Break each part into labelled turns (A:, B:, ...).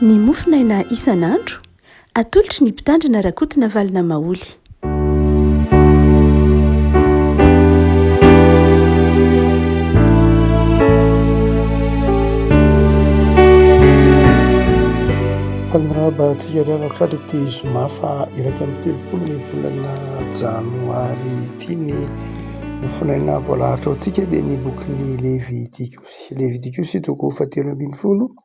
A: Ny mofonaina isan'andro, atolotry ny Mpitandrina Rakotonavalona Maholy.
B: Faly mirahaba antsika ry havako tratra ity zoma faha 31 ny volana janoary ity ny mofonaina voalahatra ho antsika dia ny bokin'ny Levitikosy. Levitikosy toko fahatelo ambin'ny folo,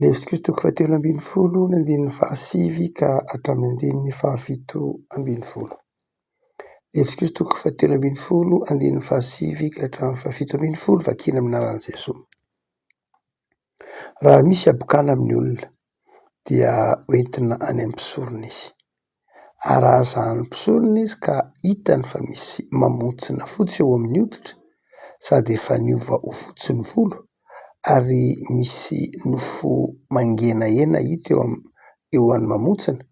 B: Levitikosy toko fahatelo ambin'ny folo ny andininy fahasivy ka hatramin'ny andininy fahafito ambin'ny folo. Levitikosy toko fahatelo ambin'ny folo andininy fahasivy ka hatramin'ny fahafito ambin'ny folo vakina amin'ny anaran'i Jesoa. Raha misy habokana amin'ny olona dia hoentina any amin'ny mpisorona izy. Ary raha zahan'ny mpisorona izy ka hitany fa misy mamontsina fotsy eo amin'ny hoditra sady efa niova ho fotsy ny volo ary misy nofo mangenahena hita eo am- eo an'ny mamontsina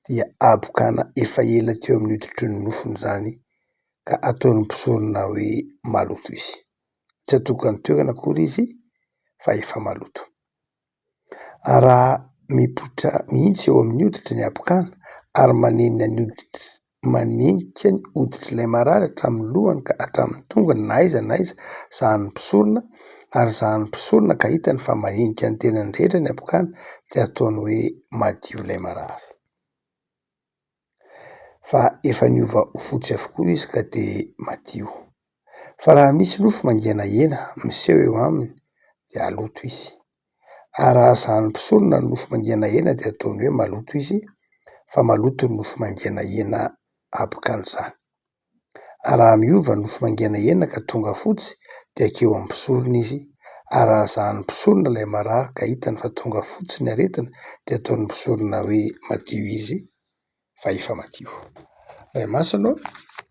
B: dia habokana efa ela teo amin'ny hoditry ny nofony izany ka ataon'ny mpisorona hoe maloto izy. Tsy atokany toerana akory izy fa efa maloto. Raha mipoitra mihitsy eo amin'ny hoditra ny habokana ary manenina ny hoditra manenika ny hoditr'ilay marary hatramin'ny lohany ka hatramin'ny tongony na aiza na aiza zahan'ny mpisorona ary zahan'ny mpisorona ka hitany fa manenika ny tenany rehetra ny habokana dia ataony hoe madio ilay marary. Fa efa niova ho fotsy avokoa izy ka dia madio. Fa raha misy nofo mangenahena miseho eo aminy dia haloto izy. Ary raha zahan'ny mpisorona ny nofo mangenahena dia ataony hoe maloto izy, fa maloto ny nofo mangenahena abokan'izany. Ary raha miova ny nofo mangenahena ka tonga fotsy dia akeo amin'ny mpisorona izy. Ary raha zahan'ny mpisorona ilay marary ka hitany fa tonga fotsy ny aretina dia ataon'ny mpisorona hoe madio izy fa efa madio. Ray Masina ô,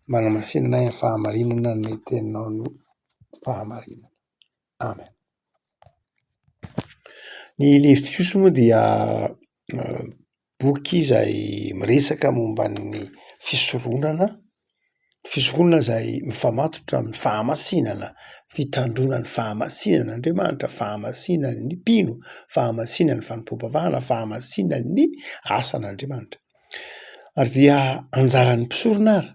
B: manamasinana ahy amin'ny fahamarinana ny teninao no fahamarinana. Amen. Ny Levitikosy moa dia boky izay miresaka momba ny fisoronana, fisoronana izay mifamatotra amin'ny fahamasinana, fitandroana ny fahamasinan'Andriamanitra, fahamasinan'ny mpino, fahamasinan'ny fanompoam-pivavahana, fahamasinan'ny asan'Andriamanitra. Ary dia anjaran'ny mpisorona ary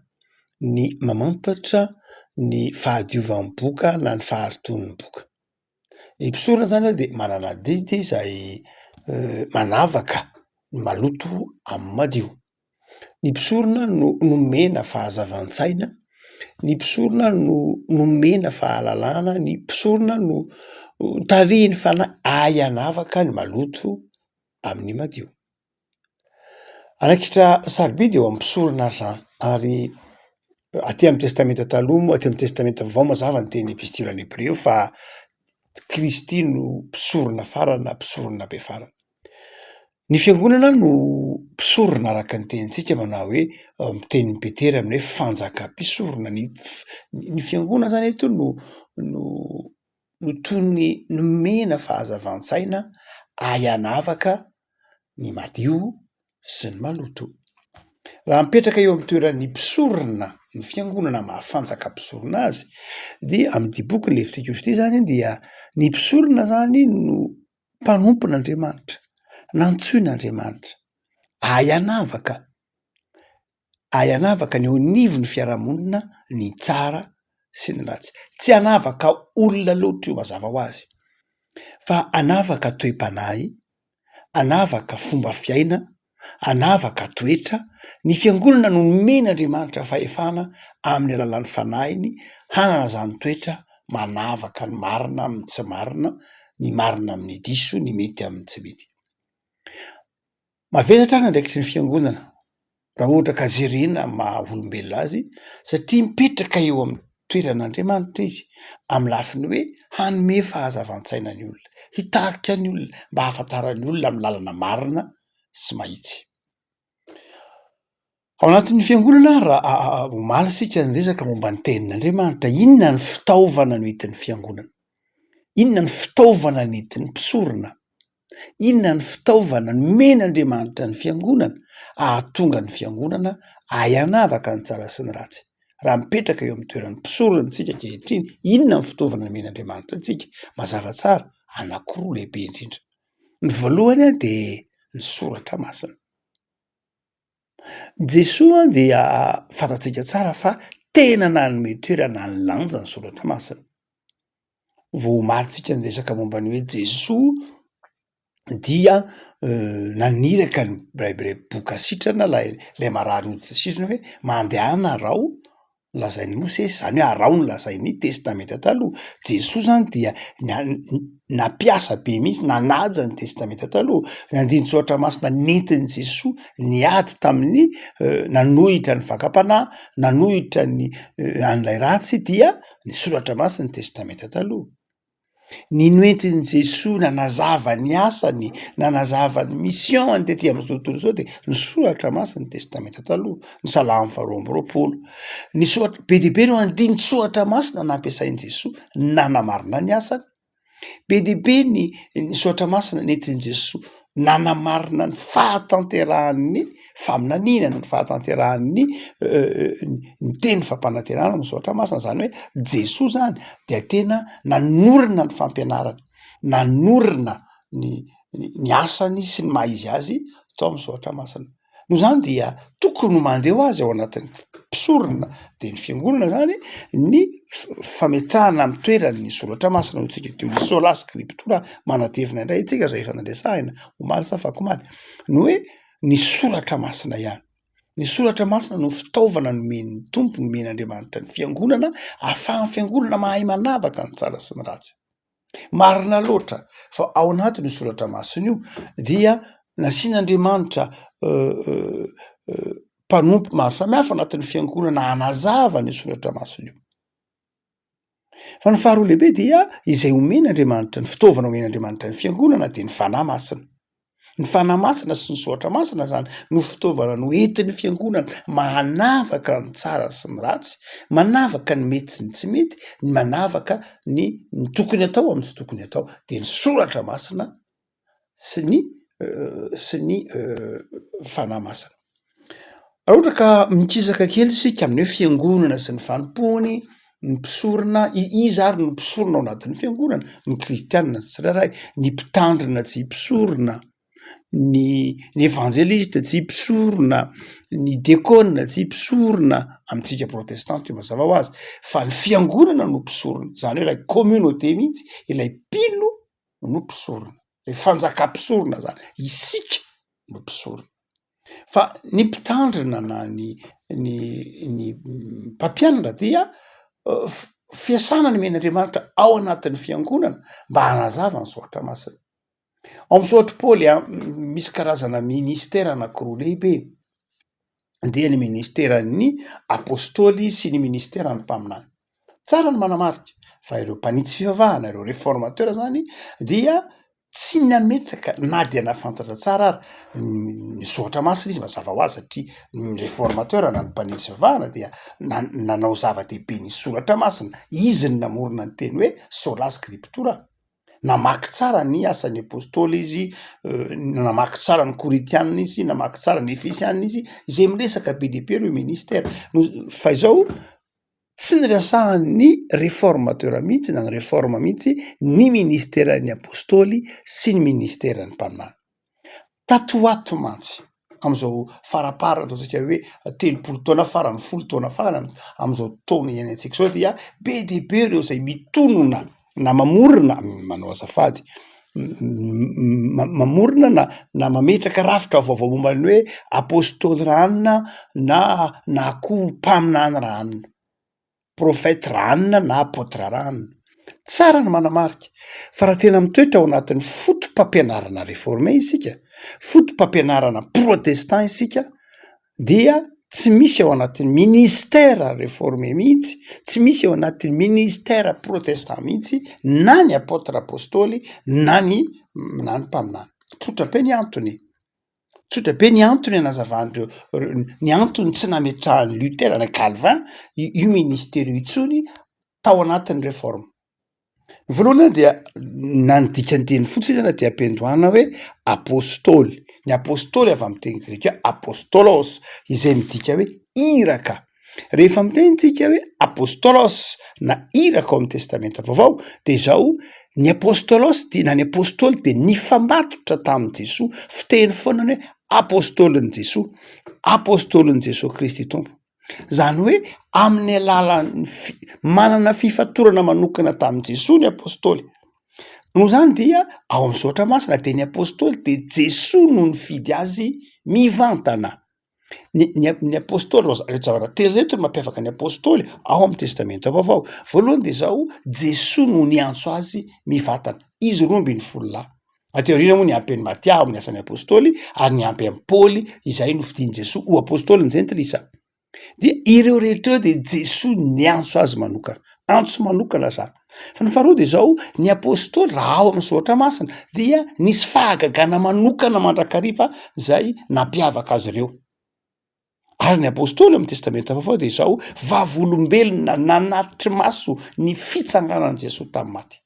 B: ny mamantatra ny fahadiovan'ny boka na ny fahalotoan'ny boka. Ny mpisorona zany a de manana adidy izay manavaka ny maloto amin'ny madio. Ny mpisorona no nomena fahazavan-tsaina, ny mpisorona no nomena fahalalana, ny mpisorona no tarihin'ny fanahy hahay hanavaka ny maloto amin'ny madio. Andraikitra sarobidy eo amin'ny mpisorona ary izany ary aty amin'ny testamenta taloha moa, aty amin'ny testamenta vaovao mazava ny tenin'ny epistilan'ny hebreo fa Kristy no mpisorona farany na mpisorona be farany. Ny fiangonana no mpisorona araka ny tenintsika manao hoe amin'ny tenin'i Petera amin'ny hoe fanjakam-pisorona, ny ny fiangonana zany eto no no no toy ny nomena fahazavan-tsaina hahay hanavaka ny madio sy ny maloto. Raha mipetraka eo amin'ny toeran'ny mpisorona ny fiangonana maha fanjaka mpisorona azy dia amin'ity boky ny Levitikosy ity zany dia ny mpisorona zany no mpanompon'Andriamanitra, nantsoin'Andriamanitra hahay hanavaka, hahay hanavaka ny eo anivon'ny fiarahamonina ny tsara sy ny ratsy. Tsy hanavaka olona loatra io mazava ho azy fa hanavaka toe-panahy hanavaka fomba fiaina, hanavaka toetra, ny fiangonana no nomen'Andriamanitra fahefana amin'ny alalan'ny fanahiny hanana izany toetra manavaka ny marina amin'ny tsy marina, ny marina amin'ny diso, ny mety amin'ny tsy mety. Mavesatra ny andraikitry ny fiangonana raha ohatra ka jerena amin'ny maha olombelona azy satria mipetraka eo amin'ny toeran'Andriamanitra izy amin'ny lafiny hoe hanome fahazavan-tsaina ny olona, hitarika ny olona mba hahafantaran'ny olona amin'ny lalana marina sy mahitsy. Ao anatin'ny fiangonana raha omaly isika niresaka momba ny tenin'Andriamanitra, inona ny fitaovana noentin'ny fiangonana? Inona ny fitaovana nentin'ny mpisorona? Inona ny fitaovana nomen'Andriamanitra ny fiangonana ahatonga ny fiangonana hahay hanavaka ny tsara sy ny ratsy? Raha mipetraka eo amin'ny toeran'ny mpisorona isika ankehitriny, inona ny fitaovana nomen'Andriamanitra antsika? Mazava tsara, anankiroa lehibe indrindra. Ny voalohany dia ny soratra masina. Jesoa dia fantatsika tsara fa tena nanome toerana ny lanja ny soratra masina. Vao omaly tsika niresaka momba ny hoe Jesoa dia naniraka ny ilay boka sitrana, ilay ilay marary hoditra sitrana hoe mandehana araho ny lazain'i Mosesy, izany hoe araho ny lazain'ny testamenta taloha. Jesoa zany dia nampiasa be mihitsy, nanaja ny testamenta taloha. Ny andinin-tsoratra masina nentin'i Jesoa niady tamin'ny nanohitra ny fakam-panahy, nanohitra ny an'ilay ratsy dia ny soratra masin'ny testamenta taloha. Ny noentin'i Jesoa nanazava ny asany, nanazava ny mission-ny tety amin'izao tontolo izao dia ny soratra masin'ny testamenta taloha, ny salamo faharoa amby 20. Ny soratra, be dia be ireo andinin-tsoratra masina nampiasain'i Jesoa nanamarina ny asany. Be dia be ny ny soratra masina nentin'i Jesoa nanamarina ny fahatanterahan'ny faminaniana, ny fahatanterahan'ny ny teny fampanantenana amin'ny soratra masina, zany hoe Jesoa zany dia tena nanorina ny fampianarany, nanorina ny ny asany sy ny maha izy azy tao amin'ny soratra masina. Noho izany dia tokony ho mandeha ho azy ao anatin'ny mpisorona dia ny fiangonana zany ny fametrahana amin'ny toerany ny soratra masina hoy tsika teo ny sola scriptura manatevina indray itsika zay efa nandresahina omaly sa afakomaly ny hoe ny soratra masina ihany. Ny soratra masina no fitaovana nomen'ny Tompo, nomen'Andriamanitra ny fiangonana, ahafahan'ny fiangonana mahay manavaka ny tsara sy ny ratsy. Marina loatra fa ao anatin'io soratra masina io dia nasian'Andriamanitra mpanompo maro samihafa anatin'ny fiangonana hanazava ny soratra masina io. Fa ny faharoa lehibe dia izay omen'Andriamanitra, ny fitaovana omen'Andriamanitra ny fiangonana dia ny fanahy masina. Ny fanahy masina sy ny soratra masina zany no fitaovana noentin'ny fiangonana manavaka ny tsara sy ny ratsy, manavaka ny mety sy ny tsy mety, ny manavaka ny ny tokony atao amin'ny tsy tokony atao, de ny soratra masina sy ny sy ny fanahy masina. Raha ohatra ka mikisaka kely isika amin'ny hoe fiangonana sy ny fanompoany, ny mpisorona, iza ary no mpisorona ao anatin'ny fiangonana? Ny kristianina tsirairay, ny mpitandrina tsy mpisorona, ny ny evanjelista tsy mpisorona, ny dekona tsy mpisorona, amintsika protestanta io mazava ho azy, fa ny fiangonana no mpisorona, izany hoe ilay communauté mihitsy, ilay mpino no mpisorona, ilay fanjakam-pisorona zany, isika no mpisorona. Fa ny mpitandrina na ny ny ny mpampianatra dia fiasana nomen'Andriamanitra ao anatin'ny fiangonana mba hanazava ny soratra masina. Ao amin'ny soratr'i Paoly a, misy karazana ministera anankiroa lehibe, dia ny ministeran'ny apôstôly sy ny ministeran'ny mpaminany. Tsara ny manamarika fa ireo mpanitsy fivavahana, ireo reformateur zany dia tsy nametraka na dia nahafantatra tsara ary ny soratra masina izy mazava ho azy satria ny reformateur na ny mpanitsy fivavahana dia nanao zava-dehibe ny soratra masina, izy no namorona ny teny hoe sola scriptura. Namaky tsara ny asan'ny apôstôly izy, namaky tsara ny korintianina izy, namaky tsara ny efesianina izy, izay miresaka be dia be ireo ministera no fa izao tsy niresahan'ny reformateur mihitsy na ny reforme mihitsy ny ministeran'ny apôstôly sy ny ministeran'ny mpaminany. Tato ho ato mantsy amin'izao faraparany ataontsika hoe 30 taona farany, 10 taona farany amin'izao taona iainantsika izao dia be dia be ireo izay mitonona na mamorona, manao azafady, mamorona na na mametraka rafitra vaovao momba ny hoe apôstôly ranona na na koa mpaminany ranona, prophète ranona na apôtre ranona. Tsara ny manamarika fa raha tena mitoetra ao anatin'ny foto-pampianarana réformé isika, foto-pampianarana protestant isika dia tsy misy ao anatin'ny ministère réformé mihitsy, tsy misy ao anatin'ny ministère protestant mihitsy na ny apôtre apôstôly na ny na ny mpaminany. Tsotra be ny antony, tsotra be ny antony anazavan'ireo ny antony tsy nametrahan'i Luther na Calvin io ministère io intsony tao anatin'ny réforme. Ny voalohany aloha dia na ny dikan-teny fotsiny aza dia ampiandohana hoe apôstôly, ny apôstôly avy amin'ny teny grika hoe apôstôlôs izay midika hoe iraka. Rehefa miteny tsika hoe apôstôlôs na iraka ao amin'ny testamenta vaovao dia izao. Ny apôstôlôs dia na ny apôstôly dia nifamatotra tamin'i Jesoa, fiteny foana ny hoe apôstôlin'i Jesoa, apôstôlin'i Jesoa Kristy Tompo. Izany hoe amin'ny alalan'ny fi- manana fifatorana manokana tamin'i Jesoa ny apôstôly. Noho izany dia ao amin'ny soratra masina dia ny apôstôly dia Jesoa no nifidy azy mivantana. Ny ny ny apôstôly reo reto zavatra telo reto no mampiavaka ny apôstôly ao amin'ny testamenta vaovao. Voalohany de zao, Jesoa no niantso azy mivantana, izy 12 lahy. Aty aoriana moa niampy an'i Matia ao amin'ny asan'ny apôstôly ary niampy an'i Paoly izay nofidin'i Jesoa ho apôstôlin'ny jentilisa. Dia ireo rehetra ireo dia Jesoa niantso azy manokana, antso manokana zany. Fa ny faharoa de zao, ny apôstôly raha ao amin'ny soratra masina dia nisy fahagagana manokana mandrakariva zay nampiavaka azy ireo. Ary ny apôstôly amin'ny testamenta vaovao de zao, vavolombelona nanatri-maso ny fitsanganan'i Jesoa tamin'ny maty.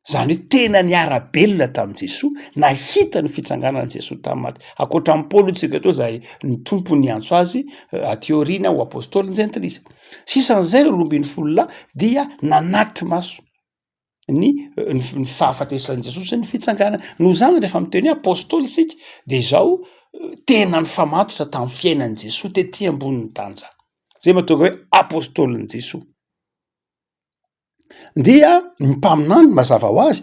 B: Izany hoe tena niara-belona tamin'i Jesoa, nahita ny fitsanganan'i Jesoa tamin'ny maty. Ankoatra an'i Paoly hoy tsika teo izay ny Tompo niantso azy aty aoriana ho apôstôlin'ny jentilisa. Sisan'izay ireo 12 lahy dia nanatri-maso ny ny fahafatesan'i Jesoa sy ny fitsanganany. Noho izany rehefa miteny hoe apôstôly isika de izao tena nifamatotra tamin'ny fiainan'i Jesoa tety ambonin'ny tany zany. Zay mahatonga hoe apôstôlin'i Jesoa. Dia ny mpaminany mazava ho azy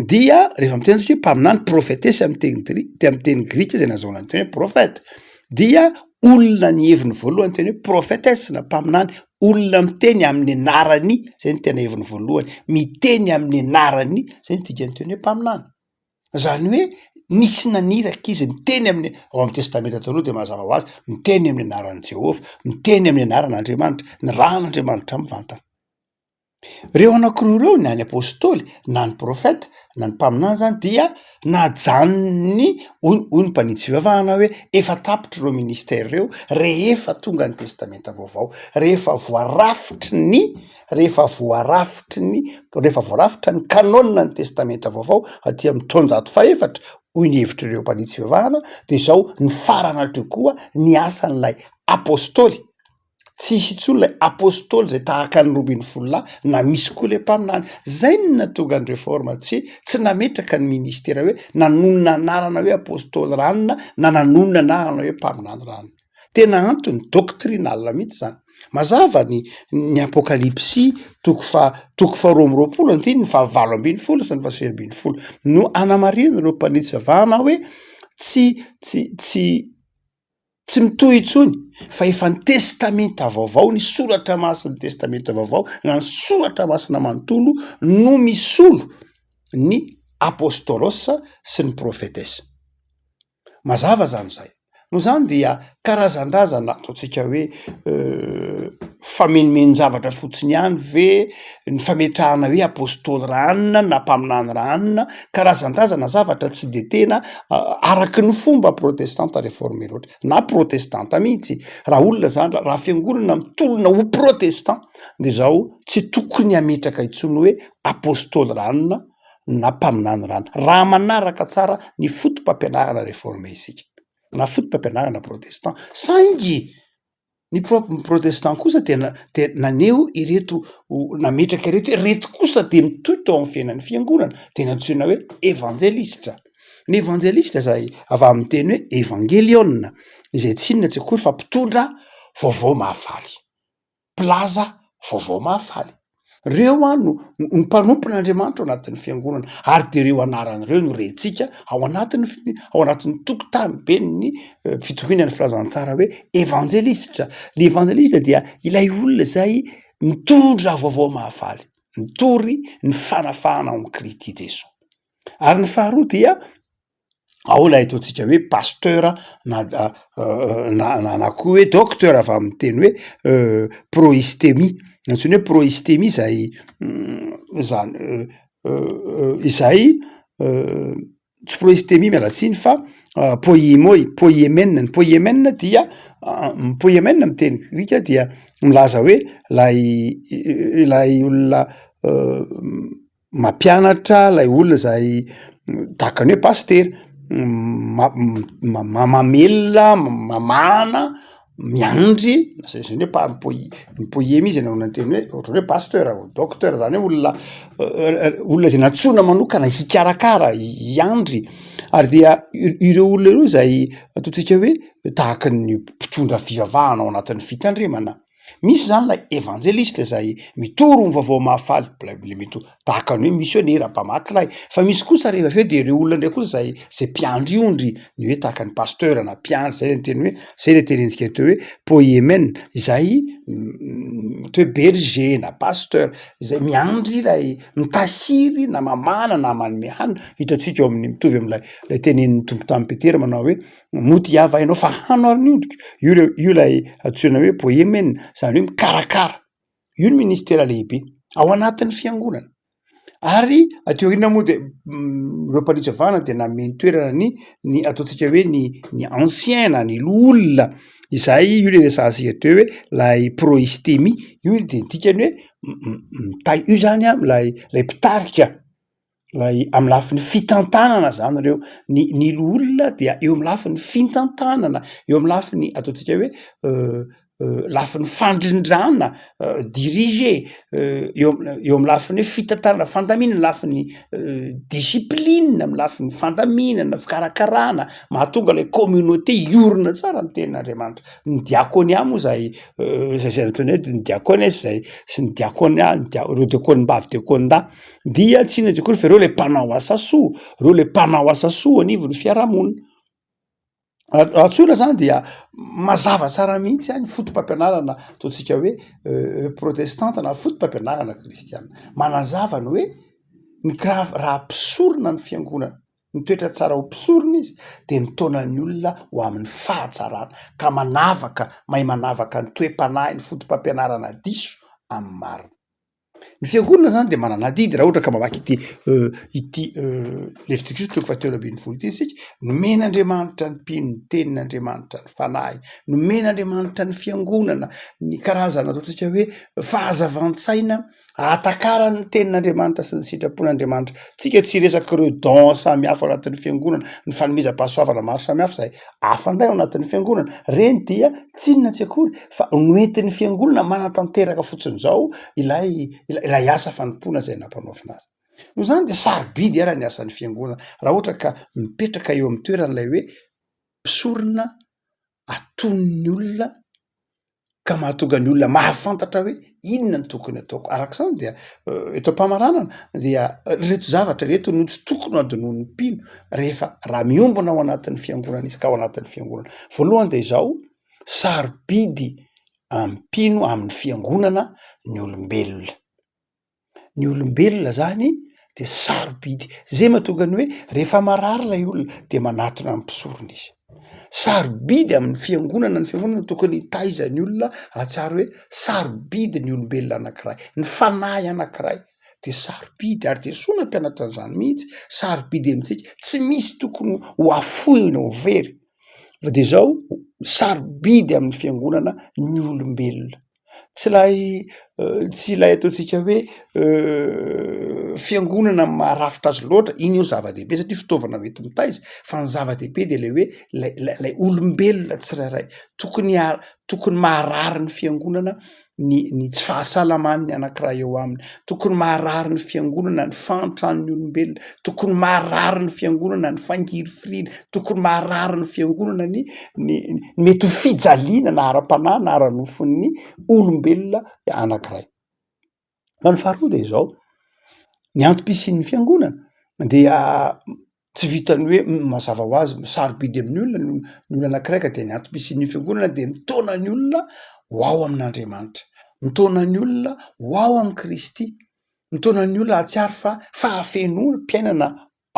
B: dia rehefa miteny isika hoe mpaminany prophetesse amin'ny teny gri- amin'ny teny grika izay nahazoana ny teny hoe prophète dia olona ny heviny voalohany teny hoe prophetesse na mpaminany, olona miteny amin'ny anarany, zay no tena heviny voalohany, miteny amin'ny anarany, zay no dikan'ny teny hoe mpaminany. Zany hoe nisy naniraka izy miteny amin'ny, ao amin'ny testamenta taloha de mazava ho azy, miteny amin'ny anaran'i Jehovah, miteny amin'ny anaran'Andriamanitra, nirahan'Andriamanitra mivantana. Reo anankiroa ireo na ny apôstôly na ny prôfeta na ny mpaminany zany dia najanon'ny hoy hoy ny mpanitsy fivavahana hoe efa tapitra ireo ministera ireo rehefa tonga ny testamenta vaovao, rehefa voarafitry ny rehefa voarafitry ny rehefa voarafitra ny kanôna ny testamenta vaovao aty amin'ny taonjato fahefatra hoy ny hevitr'ireo mpanitsy fivavahana de zao nifarana hatreo koa ny asan'ilay apôstôly. Tsy hisy intsony ilay apôstôly izay tahaka ny 12 lahy na misy koa ilay mpaminany. Zay no nahatonga ny réforme tsy tsy nametraka ny ministera hoe nanonona anarana hoe apôstôly ranona na nanonona anarana hoe mpaminany ranona. Tena antony doctrinal mihitsy zany. Mazava ny ny apokalypsy toko faha toko faha 22 andininy faha 18 sy ny faha 19 no anamarihan'ireo mpanitsy fivavahana hoe tsy tsy tsy Tsy mitohy intsony fa efa ny testamenta vaovao, ny soratra masin'ny testamenta vaovao na ny soratra masina manontolo no misolo ny apôstôlôs sy ny prôfetesa. Mazava zany zay. Noho izany dia karazan-drazana ataontsika hoe famenomenon-javatra fotsiny ihany ve ny fametrahana hoe apôstôly ranona na mpaminany ranona, karazan-drazana zavatra tsy de tena araky ny fomba protestanta réformé loatra na protestanta mihitsy. Raha olona zany raha fiangonana mitolona ho protestant de zao tsy tokony hametraka intsony hoe apôstôly ranona na mpaminany ranona raha manaraka tsara ny foto-pampianarana réformé isika na foto-pampianarana protestant saingy Ny pro- ny protestant kosa dia na- dia naneho ireto nametraka ireto hoe ireto kosa dia mitohy tao amin'ny fiainan'ny fiangonana, dia nantsoina hoe evanjelistra. Ny evanjelistra izay avy amin'ny teny hoe evangeliona, izay tsy inona tsy akory fa mpitondra vaovao mahafaly, mpilaza vaovao mahafaly. Reo an no ny mpanompon'Andriamanitra ao anatin'ny fiangonana ary de reo anarana ireo no rentsika ao anatin'ny fi- ao anatin'ny tokotany ben'ny fitoriana ny filazantsara hoe evanjelistra. Ny evanjelistra dia ilay olona izay mitondra vaovao mahafaly, mitory ny fanafahana ao amin'i Kristy Jesoa. Ary ny faharoa dia ao ilay ataontsika hoe pasteur na na na koa hoe docteur avy amin'ny teny hoe proistemie, antsoina hoe proistemie zay zany izay tsy proistemie miala tsiny fa poiemoi, poiemen, ny poiemen dia ny poiemen amin'ny teny grika dia milaza hoe lay ilay olona mampianatra ilay olona izay tahaka ny hoe pasitera, mamelona, mamahana. miandry zay zany hoe pa- poi- ny poiemy izy no niteny hoe ohatran'ny hoe pasteur, docteur zany hoe olona olona zay nantsoina manokana hikarakara, hiandry ary dia ireo olona ireo zay ataontsika hoe tahaky ny mpitondra fivavahana ao anatin'ny fitandremana. Misy zany lay evanjelista zay mitory ny vaovao mahafaly, le mety ho tahaka ny hoe misionera, mpamaky lay, fa misy kosa rehefa avy eo de ireo olona ndray kosa zay zay mpiandry ondry, ny hoe tahaka ny pasteur na mpiandry zay le teny hoe zay le tenentsika teo hoe poiemen izay mety hoe berger na pasteur izay miandry ilay mitahiry na mamana na manome hanina, hitantsika eo amin'ny mitovy am'lay lay tenenin'ny Tompo tamin'i Petera manao hoe Moa tia va ianao fa hano ary ny ondriko? Io le io ilay antsoina hoe poiemen, zany hoe mikarakara. Io ny ministera lehibe ao anatin'ny fiangonana. Ary aty aoriana moa de ireo mpanitsy-vavahana de nanome ny toerana ny ny ataontsika hoe ny ny ancien na ny loholona izay io le resahantsika teo hoe lay proistemi, io de ny dikany hoe mitahy, io zany an lay lay mpitarika. Ilay amin'ny lafiny fitantanana zany ireo, ny ny loholona dia eo amin'ny lafiny fitantanana, eo amin'ny lafiny ataontsika hoe lafiny fandrindrana diriger, eo eo amin'ny lafiny hoe fitantanana fandaminana, lafiny discipline, amin'ny lafiny fandaminana, fikarakarana, mahatonga ilay communauté hiorina tsara ny tenin'Andriamanitra. Ny diakonia moa zay zay zay antsoina hoe ny diakones zay sy ny diakonia, ny dia- ireo diakonim-bavy diakonin-dahy dia tsy inona tsy akory fa ireo le mpanao asa soa, ireo le mpanao asa soa anivon'ny fiarahamonina. Raha tsorina zany dia mazava tsara mihitsy ny foto-pampianarana ataontsika hoe protestanta na foto-pampianarana kristiana. Manazava ny hoe ny kira- raha mpisorona ny fiangonana, mitoetra tsara ho mpisorona izy de mitaona ny olona ho amin'ny fahatsarana ka manavaka, mahay manavaka ny toe-panahy ny foto-pampianarana diso amin'ny marina. Ny fiangonana zany de manana adidy raha ohatra ka mamaky ity ity Levitikosy toko fahatelo ambin'ny folo ity isika, nomen'Andriamanitra ny mpino ny tenin'Andriamanitra ny fanahy, nomen'Andriamanitra ny fiangonana ny karazana ataontsika hoe fahazavan-tsaina ahatakarany ny tenin'Andriamanitra sy ny sitrapon'Andriamanitra. Tsika tsy hiresaka ireo don samy hafa ao anatin'ny fiangonana, ny fanomezam-pahasoavana maro samy hafa zay hafa indray ao anatin'ny fiangonana, reny dia tsy inona tsy akory fa noentin'ny fiangonana manatanteraka fotsiny izao ilay ilay asa fanompoana izay nampanaovina azy. Noho izany dia sarobidy ara ny asan'ny fiangonana raha ohatra ka mipetraka eo amin'ny toerana ilay hoe mpisorona atonin'ny olona ka mahatonga ny olona mahafantatra hoe inona no tokony ataoko. Araka izany dia eto am-pamaranana dia ireto zavatra ireto no tsy tokony ho adinoin'ny mpino rehefa raha miombona ao anatin'ny fiangonana izy ka ao anatin'ny fiangonana. Voalohany dia izao, sarobidy amin'ny mpino amin'ny fiangonana ny olombelona. Ny olombelona zany de sarobidy, zay mahatonga ny hoe rehefa marary ilay olona de manatona ny mpisorona izy. Sarobidy amin'ny fiangonana, ny fiangonana tokony hitaiza ny olona hahatsiaro hoe sarobidy ny olombelona anankiray, ny fanahy anankiray de sarobidy ary Jesoa nampianatra an'izany mihitsy, sarobidy amintsika, tsy misy tokony ho afoina ho very fa de zao sarobidy amin'ny fiangonana ny olombelona. Tsy ilay tsy ilay ataontsika hoe fiangonana amin'ny maha rafitra azy loatra, iny io zava-dehibe satria fitaovana hoenti-mitaiza fa ny zava-dehibe de le hoe lay lay olombelona tsirairay tokony ha- tokony maharary ny fiangonana ny ny tsy fahasalaman'ny anankiray eo aminy, tokony maharary ny fiangonana ny fahantran'ny olombelona, tokony maharary ny fiangonana ny fangirifiriana, tokony maharary ny fiangonana ny ny mety ho fijaliana na ara-panahy na ara-nofon'ny olombelona anankiray. Fa ny faharoa de izao, ny antom-pisian'ny fiangonana dia tsy vitan'ny hoe mazava ho azy sarobidy amin'ny olona ny ny olona anankiray ka de ny antom-pisian'ny fiangonana de mitaona ny olona ho ao amin'Andriamanitra, mitaona ny olona ho ao amin'i Kristy, mitaona ny olona hahatsiaro fa fahafenoam-piainana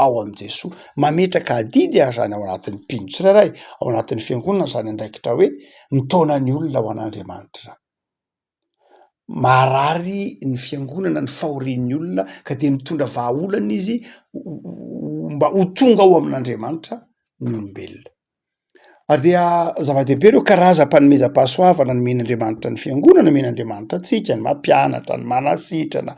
B: ao amin'i Jesoa. Mametraka adidy ary zany ao anatin'ny mpino tsirairay, ao anatin'ny fiangonana zany andraikitra hoe mitaona ny olona ho an'Andriamanitra zany. Maharary ny fiangonana ny fahorian'ny olona ka dia mitondra vahaolana izy mba ho tonga ao amin'Andriamanitra ny olombelona. Ary dia zava-dehibe ireo karazam-panomezam-pahasoavana nomen'Andriamanitra ny fiangonana, nomen'Andriamanitra antsika, ny mampianatra, ny manasitrana,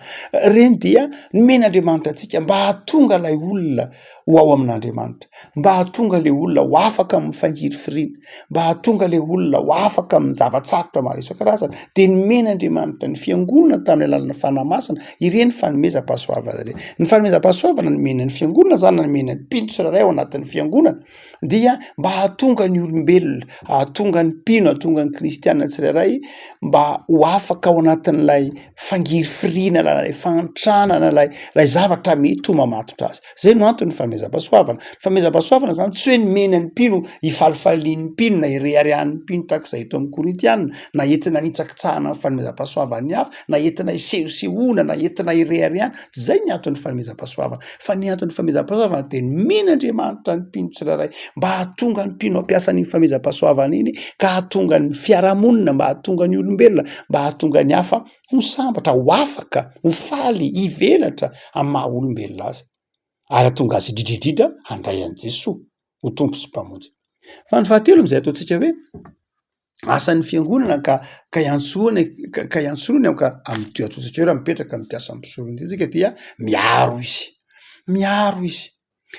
B: ireny dia nomen'Andriamanitra antsika mba hahatonga ilay olona ho ao amin'Andriamanitra, mba hahatonga ilay olona ho afaka amin'ny fangirifiriana, mba hahatonga ilay olona ho afaka amin'ny zava-tsarotra maro isan-karazany, dia nomen'Andriamanitra ny fiangonana tamin'ny alalan'ny Fanahy Masina ireny fanomezam-pahasoavana ireny. Ny fanomezam-pahasoavana nomena ny fiangonana izany na nomena ny mpino tsirairay ao anatin'ny fiangonana dia mba hahatonga ny olombelona, hahatonga ny mpino, hahatonga ny kristiana tsirairay mba ho afaka ao anatin'ilay fangirifiriana na ilay fahantrana na ilay ilay zavatra mety ho mamatotra azy. Zay no antony fanomezam-pahasoavana. Ny fanomezam-pahasoavana zany tsy hoe nomena ny mpino hifalifalian'ny mpino na hireharehan'ny mpino tahaka izay eto amin'ny Korintiana, na entina hanitsakitsahana ny fanomezam-pahasoavan'ny hafa, na entina hisehosehoana, na entina hireharehana. Tsy zay ny anton'ny fanomezam-pahasoavana. Fa ny anton'ny fanomezam-pahasoavana dia nomen'Andriamanitra ny mpino tsirairay mba hahatonga ny mpino hampiasa an'iny fanomezam-pahasoavana iny ka hahatonga ny fiarahamonina, mba hahatonga ny olombelona, mba hahatonga ny hafa ho sambatra, ho afaka, ho faly, hivelatra amin'ny maha olombelona azy ary hahatonga azy indrindra indrindra handray an'i Jesoa ho Tompo sy Mpamonjy. Fa ny fahatelo amin'izay ataontsika hoe asan'ny fiangonana ka ka iantsoana ka iantsoana ka amin'ity ataontsika hoe raha mipetraka amin'ity asan'ny mpisorona ity tsika dia miaro izy, miaro izy,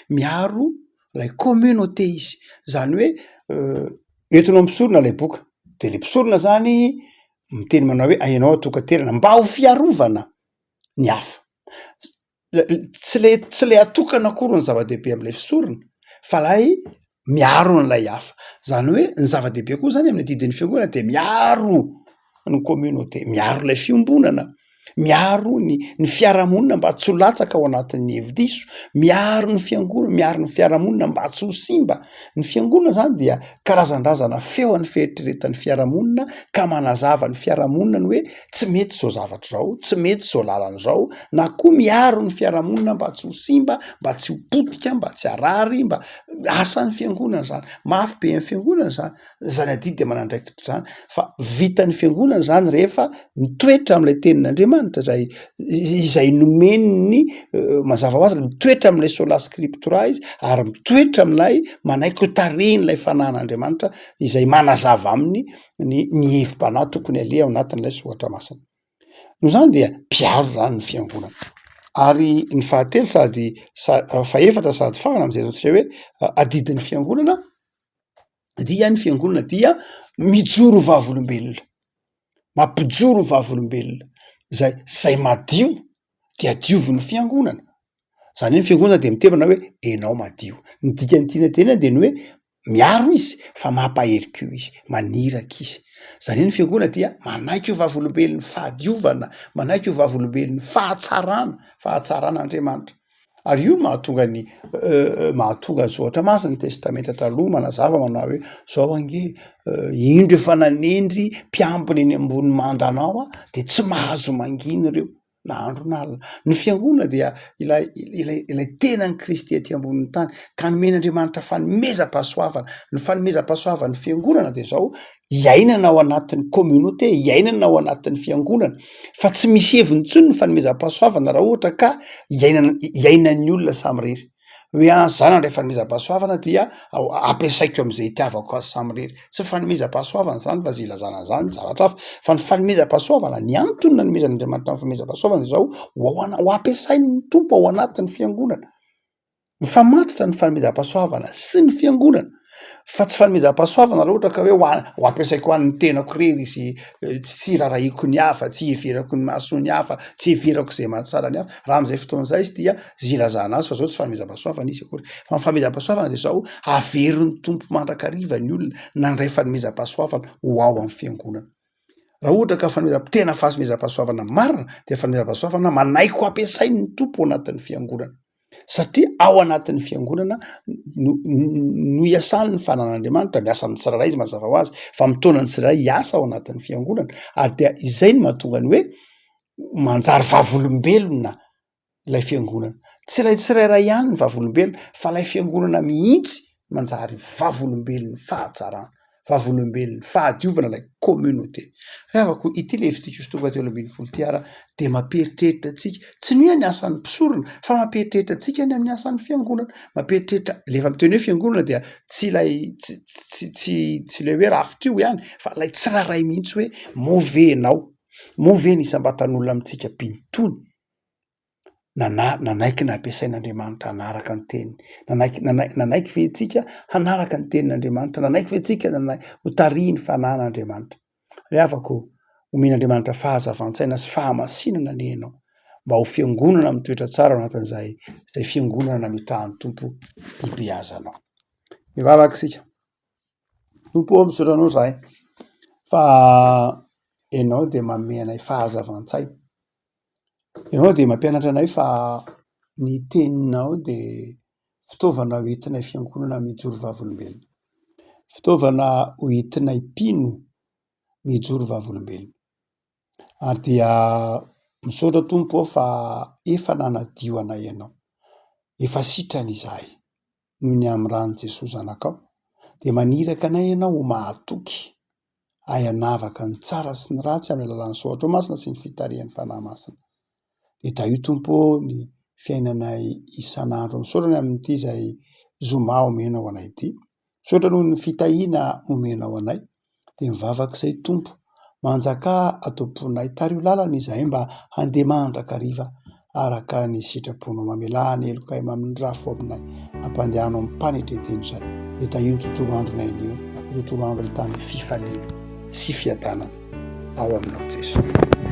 B: miaro ilay communauté izy, zany hoe entinao mpisorona ilay boka de le mpisorona zany miteny manao hoe ianao atokan-toerana mba ho fiarovana ny hafa, tsy le tsy le atokana akory ny zava-dehibe am'le fisorona fa lay miaro an'ilay hafa, zany hoe ny zava-dehibe koa zany amin'ny adidin'ny fiangonana de miaro ny communauté, miaro ilay fiombonana, miaro ny ny fiarahamonina mba tsy ho latsaka ao anatin'ny hevi-diso, miaro ny fiangonana, miaro ny fiarahamonina mba tsy ho simba. Ny fiangonana zany dia karazandrazana feo an'ny fieritreretan'ny fiarahamonina ka manazava ny fiarahamonina ny hoe tsy mety izao zavatra izao, tsy mety izao lalana izao, na koa miaro ny fiarahamonina mba tsy ho simba, mba tsy ho potika, mba tsy harary, mba asan'ny fiangonana zany, mafy be amin'ny fiangonana zany. Zany adidy aman'andraikitra zany fa vitan'ny fiangonana zany rehefa mitoetra am'ilay tenin'Andriamanitra zay izay nomeny ny mazava ho azy mitoetra am'ilay sola scriptura izy ary mitoetra am'ilay manaiky ho tarihin'ilay fanahin'Andriamanitra izay manazava aminy ny ny hevi-panahy tokony aleha ao anatin'ilay soratra masina. Noho izany dia mpiaro zany ny fiangonana ary ny fahatelo sady sa- fahefatra sady farany am'izay ataontsika hoe adidin'ny fiangonana dia ny fiangonana dia mijoro vavolombelona, mampijoro vavolombelona zay zay madio dia diovin'ny fiangonana, zany hoe ny fiangonana de mitebana hoe enao madio, ny dikan'ny tiana tenenina de ny hoe miaro izy fa mampahery koa izy, maniraka izy, zany hoe ny fiangonana dia manaiky ho vavolombelon'ny fahadiovana, manaiky ho vavolombelon'ny fahatsarana, fahatsaran'Andriamanitra. Ary io mahatonga ny mahatonga ny soratra masina, ny testamenta taloha manazava manao hoe zao ange indro efa nanendry mpiambina eny ambony mandanao aho de tsy mahazo mangina ireo na andro na alina. Ny fiangonana dia ilay ilay ilay tenan'i Kristy aty ambonin'ny tany ka nomen'Andriamanitra fanomezam-pahasoavana. Ny fanomezam-pahasoavan'ny fiangonana de zao iainana ao anatin'ny communauté, iainana ao anatin'ny fiangonana fa tsy misy heviny intsony ny fanomezam-pahasoavana raha ohatra ka iainana iainan'ny olona samirery hoe ah za nandray fanomezam-pahasoavana dia ampiasaiko am'izay itiavako azy samirery, tsy fanomezam-pahasoavana zany fa zay ilazana an'zany zavatra hafa fa ny fanomezam-pahasoavana ny antony nanomezan'Andriamanitra ny fanomezam-pahasoavana de zao ho ao ana- ho ampiasain'ny Tompo ao anatin'ny fiangonana. Mifamatotra ny fanomezam-pahasoavana sy ny fiangonana fa tsy fanomezam-pahasoavana raha ohatra ka hoe ho a- ho ampiasaiko ho an'ny tenako irery izy, tsy tsy irarahiako ny hafa, tsy iheverako ny mahasoa ny hafa, tsy iheverako izay mahatsara ny hafa, raha am'zay fotoana zay izy dia zay ilazana azy fa zao tsy fanomezam-pahasoavana izy akory fa ny fanomezam-pahasoavana de zao averin'ny Tompo mandrakariva ny olona nandray fanomezam-pahasoavana ho ao am'fiangonana. Raha ohatra ka fanomezam- tena fahasimezam-pahasoavana marina dia fanomezam-pahasoavana manaiky ho ampiasain'ny Tompo ao anatin'ny fiangonana satria ao anatin'ny fiangonana no no iasany ny fananan'Andriamanitra, miasa amin'ny tsirairay izy mazava ho azy fa mitaona ny tsirairay hiasa ao anatin'ny fiangonana ary dia izay no mahatonga ny hoe manjary vavolombelona ilay fiangonana. Tsy ilay tsirairay ihany ny vavolombelona fa ilay fiangonana mihitsy manjary vavolombelon'ny fahatsarana. Vavolombelon'ny fahadiovana ilay communauté. Ry havako, ity Levitikosy toko fahatelo ambin'ny folo ity ara dia mampieritreritra antsika, tsy ny hoe ny asan'ny mpisorona fa mampieritreritra antsika ny amin'ny asan'ny fiangonana. Mampieritreritra, rehefa miteny hoe fiangonana dia tsy ilay tsy tsy tsy tsy ilay hoe rafitra io ihany fa ilay tsirairay mihitsy hoe moa ve ianao, moa ve ny isam-batan'olona amintsika mpino tony nana- nanaiky nampiasain'Andriamanitra hanaraka ny teniny, nanaiky nanai- nanaiky ve isika hanaraka ny tenin'Andriamanitra, nanaiky ve isika nanai- ho tarihin'ny fanahin'Andriamanitra. Ry havako ô, omen'Andriamanitra fahazavan-tsaina sy fahamasinana anie ianao mba ho fiangonana mitoetra tsara ao anatin'izay izay fiangonana nametrahan'ny Tompo hibeazanao. Mivavaka isika. Tompo ô, misaotra anao izahay fa ianao dia manome anay fahazavan-tsaina. Ianao dia mampianatra anay fa ny teninao dia fitaovana ho entinay fiangonana mijoro vavolombelona. Fitaovana ho entinay mpino mijoro vavolombelona. Ary dia misaotra Tompo ô fa efa nanadio anay Ianao. Efa sitrana izahay noho ny amin'ny ran'i Jesoa Zanakao. Dia maniraka anay Ianao ho mahatoky hay hanavaka ny tsara sy ny ratsy amin'ny alalan'ny Soratra Masina sy ny fitarihan'ny Fanahy Masina. Dia tahio Tompo ô ny fiainanay isan'andro. Misaotra ny amin'ity izay zoma omenao anay ity. Misaotra noho ny fitahiana omenao anay. Dia mivavaka izay Tompo, manjakà ato am-ponay, tariho lalana izahay mba handeha mandrakariva araka ny sitraponao. Mamelà ny helokay mamindrà fo aminay, ampandehano amim-panetren-tena izahay. Dia tahio ny tontolo andronay anio, ho tontolo andro ahitana fifaliana sy fiadanana ao aminao Jesoa.